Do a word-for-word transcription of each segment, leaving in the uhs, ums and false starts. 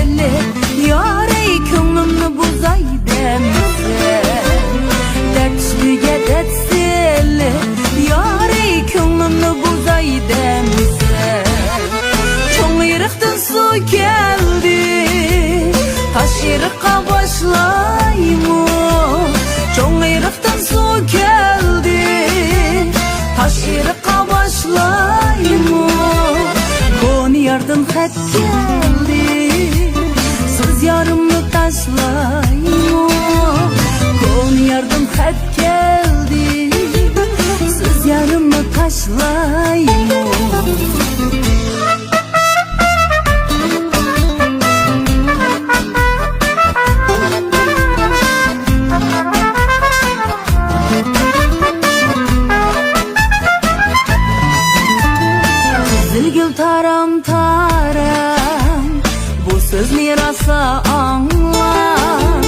يارەي، كۆڭلۈمنى بۇزاي دەمسەن، دەرد ئۈستىگە دەرد سېلىپ، يارەي، كۆڭلۈمنى بۇزاي دەمسەن. چوڭ ئېرىقتىن سۇ كەلدى، تاش ئېرىققا باشلايمۇ؟ چوڭ ئېرىقتىن سۇ كەلدى، تاش ئېرىققا باشلايمۇ؟ كونا ياردىن خەت كەلدى، سىز يارىمنى تاشلايمۇ؟ كونا ياردىن خەت كەلدى، سىز يارىمنى تاشلايمۇ؟ قىزىلگۈل تارام تارام، بۇ سۆزنى راسا ئاڭلاڭ.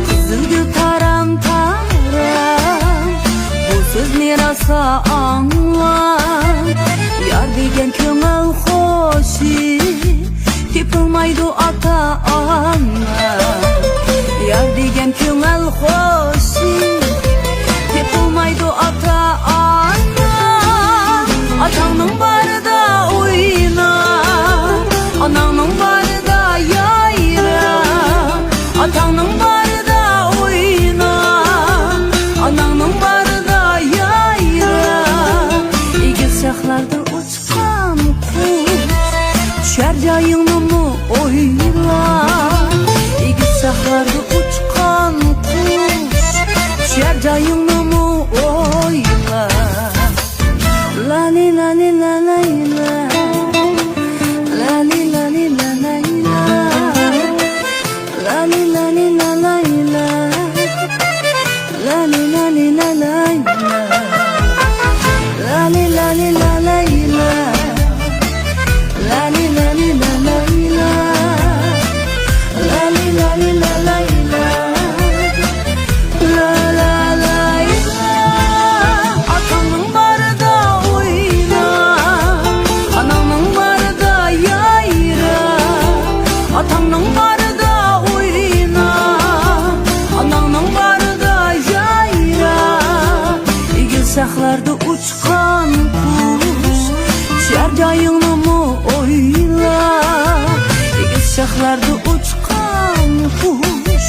قىزىلگۈل تارام تارام، بۇ سۆزنى راسا ئاڭلاڭ. يار دېگەن كۆڭۈل خۇشى، تېپىلمايدۇ ئاتا-ئانا. يار دېگەن كۆڭۈل خۇشى، تېپىلمايدۇ ئاتا-ئانا. ئاتاڭنىڭ بارىدا ئوينا، ئاناڭنىڭ بارىدا يايرا. ئاتاڭنىڭ بارىدا ئوينا، ئاناڭنىڭ بارىدا يايرا. ئېگىز شاخلاردا ئۇچ ئۇچقان قۇش، چۈشەر جايىڭنىمۇ ئويلا. ئېگىز شاخلاردا ئۇچقان قۇش، چۈشەر جايىڭنىمۇ ئويلا. لالى لالى لالى لا. لالى لالى لالى لا. لالى لالى لالى لا. لالى لالى لالى لا. لالى لالى لالى لا. لالى لالى لالى لا. لالى لالى لالى لا. لا لا لا لا. ئاتاڭنىڭ بارىدا ئوينا، ئاناڭنىڭ بارىدا يايرا. ئاتاڭنىڭ بارىدا ئوينا، ئاناڭنىڭ بارىدا يايرا. ئېگىز شاخلاردا ئۇچقان قۇش، چۈشەر جايىڭنىمۇ ئويلا. ئېگىز شاخلاردا ئۇچقان قۇش،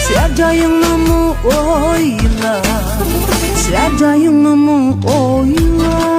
چۈشەر جايىڭنىمۇ ئويلا. چۈشەر جايىڭنىمۇ ئويلا.